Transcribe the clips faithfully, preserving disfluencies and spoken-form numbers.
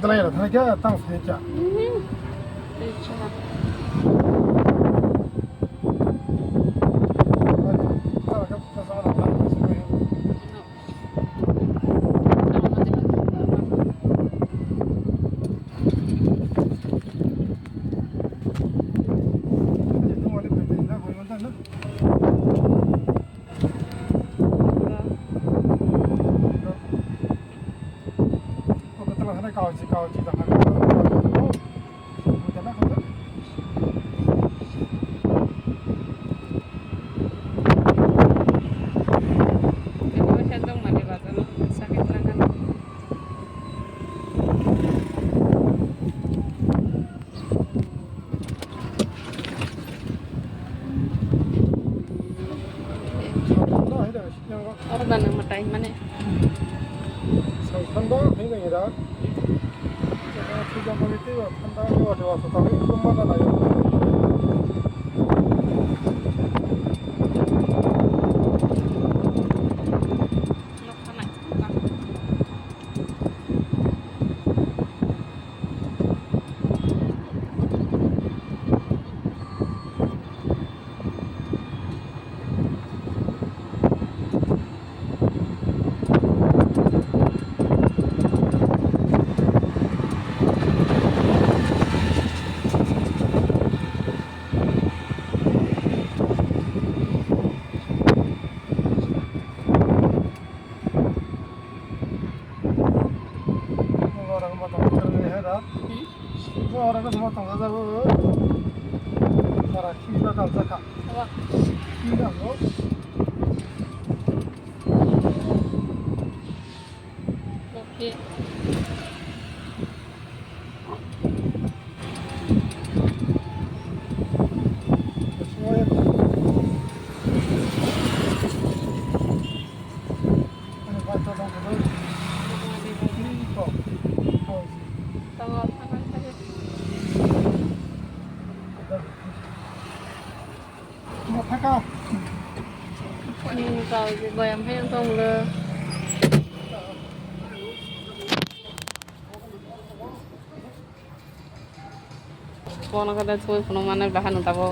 Tala ya thani kya tang sini kya. Oro da nang mwtai mane. Sangsan ba hai nang ira. Thanda dewa dewa to kami khum mana na yo. Oro khe bo tong jago. Bara khi ba kal jakha. Awa. Khi ba ho. Okay. Goyam hai tong le. Bono khe de soi phunuk mane bahan tabo.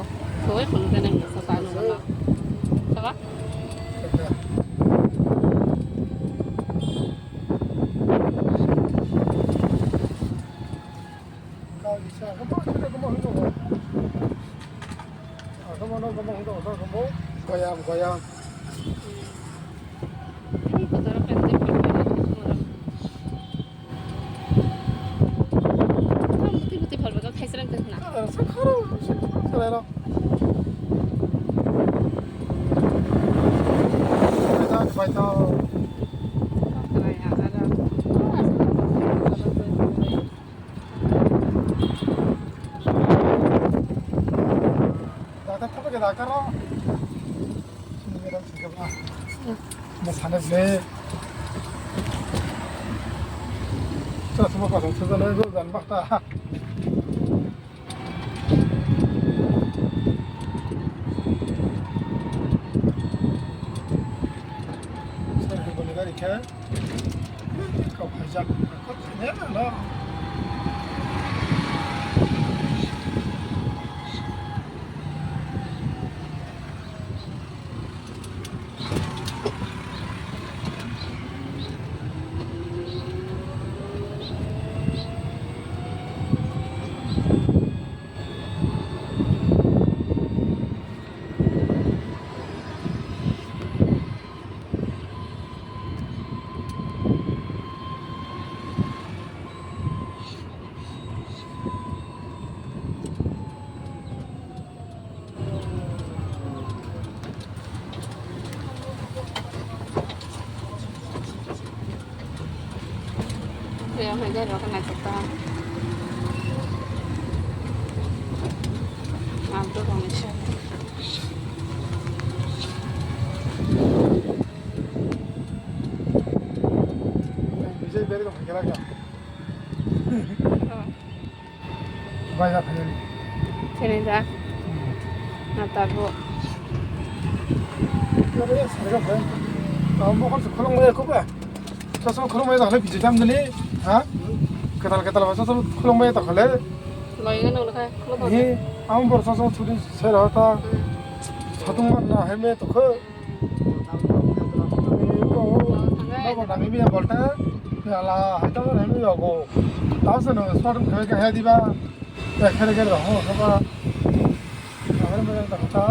Soi phunuk de nang sa sa nang. Saba? Goyam, goyam. Buti buti phalba khe khaisrang tong khna. Sa kharo, sa kharo. Paita, paita. Dakar thapa ke dakar ro. Sini ke dam sini ke ba. Mo sana je. Sa semua pasang saja lah itu dan bakta. Sir, ko gari khe. Kok khaijak, kok khaijak, no? Kuya mai dai rok na chata. Abdul Ganesh. Vijay Bergam kira kya? Bai da phai. Sini da. Na tabo. Kira ya, sini ka phai. Tamo kan sekolah mulai aku ba. Sasama khorokmani jaga bijai tam dini, ha? Ketal ketal ba soso khulumbai to khale. Loi gano lukha khulumbai. Hi, ang bor soso churi sero ta. Satung man na hai me to kho. Ko. Ba ba dami bi bolta. Ala hai ta hai me yogo. Ta se no swadum khai khai diba. Ya khere khere ho ba. Agar me ta.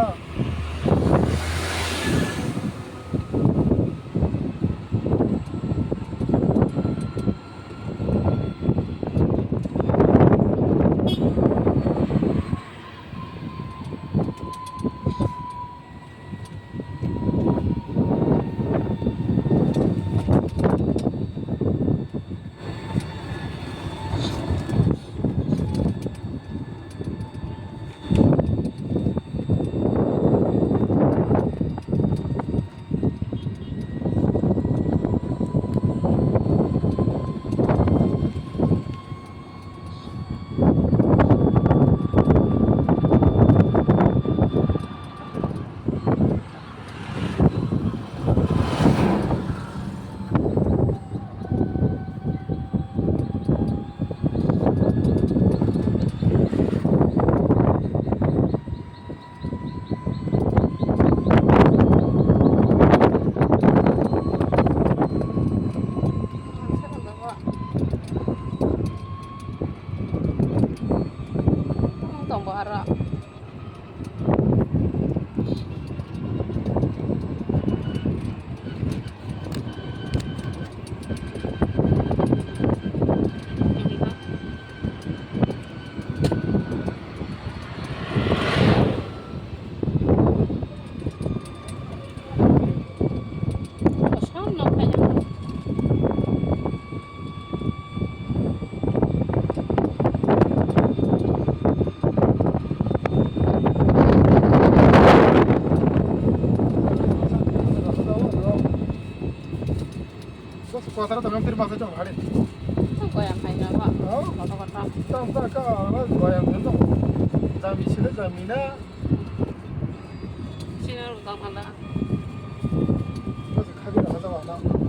Tong bo aro. Bos kuatara tongam tiri masa jong hari. Goyang hai na ba. Oh. Kota kota. Tang ta ka ala goyang hai to. Jami sile jami na. Sina rutang mala. Bos khabi na kata wala.